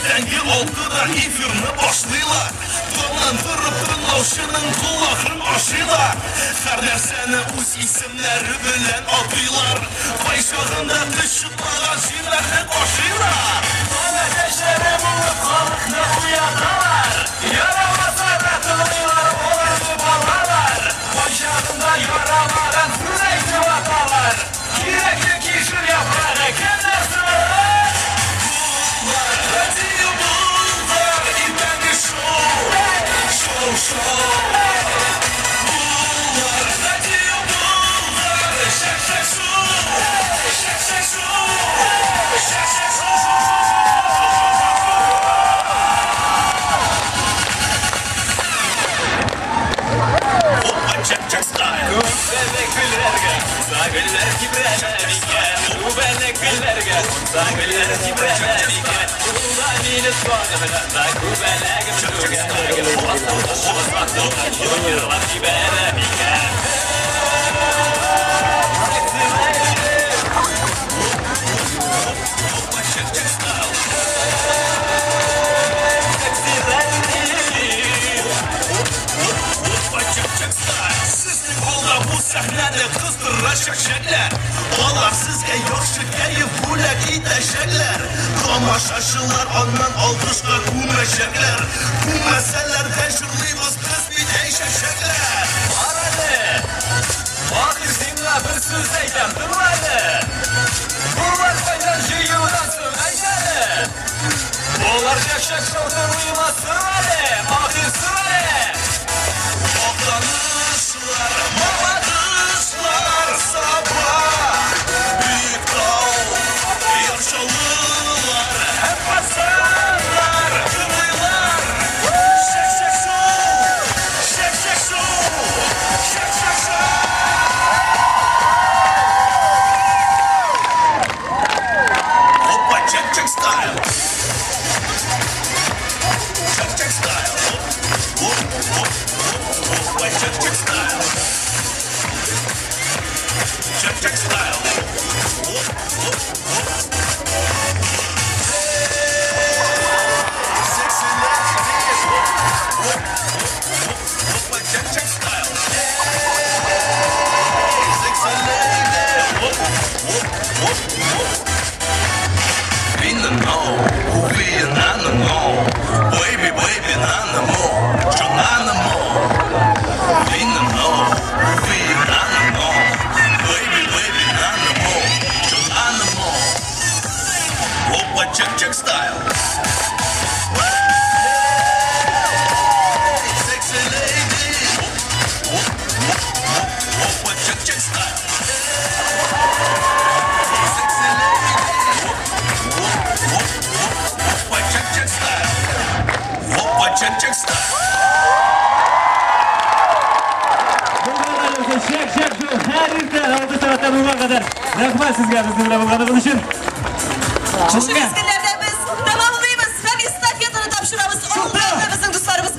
Иртәнге 6-да эфирны башлыйлар. Таңнан торып тыңлаучының колагын ашыйлар. Һәр нәрсәне үз исемнәре белән атыйлар. Кайчагында теш чыкмаган җирләрне ашыйлар. Әтәчләре булып халыкны уяталар. Ярамаса да тыңлыйлар аларны балалар. Кайчагында ярамаган сүз әйтеп аталар. Кирәкле кишер яфрагы кемнәр соң? Булгар, радио Булгар, иртәнге шоу, шоу, шоу. Булгар, радио Булгар, шәк-шәк шоу, шәк-шәк шоу, шәк-шәк шоу, шоу, шоу, шоу, шоу, шоу, шоу. Опа, чәк-чәк стайл. Күбәләк гөлләргә, кунса гөлләр тибрәнә микән? Күбәләк гөлләргә, кунса гөлләр тибрәнә микән? Ул да мине сагынганда күбәләгем түгәрәгем. Басып җырлап җибәрә микән? Опа, чәк-чәк стайл. Опа, чәк-чәк стайл. Сезнең алда бу сәхнәдә кыздыра чәк-чәкләр. Алар сезгә яхшы кәеф бүләк итәчәкләр. Тамашачылар аннан алкышка күмәчәкләр. Күммәсәләр дә җырлыйбыз без бит, әй чәчәкләр. Бар әле! Бакыр, сиңа бер сүз әйтәм, тыңла әле! Болар кайдан җыюдан соң, әйт әле! Болар чәк-чәк шоу тыңлыймы, сор әле! Ахир, сор әле! Актанышлар, Мамадышлар, Саба, Биектау, Яр Чаллылар һәм Казаннар тыңлыйлар. Чәк-чәк шоу, чәк-чәк шоу, чәк-чәк шоу. Опа, чәк-чәк стайл. Чәк-чәк стайл. Оп, оп, оп, опа, чәк-чәк стайл. Чәк-чәк стайл. Оп, оп, оп. Sexy lady. Оп, оп, оп, опа, чәк-чәк стайл. Sexy lady. Оп, оп, оп, оп. In the know, we na na no. Baby, baby, na na mo. Na na mo. In the know, we na na no. Baby, baby, na na mo. Na na mo. Опа, чәк-чәк style. Sexy lady. Оп, оп, оп, опа, чәк-чәк style. Sexy lady. Оп, оп, оп, опа, чәк-чәк style. Опа, чәк-чәк style. Булгар радиосы чәк-чәк шоу һәр иртә 6 сәгатьтән 10-га кадәр. Рәхмәт сезгә безнең белән булганыгыз өчен. Шушы мизгелләр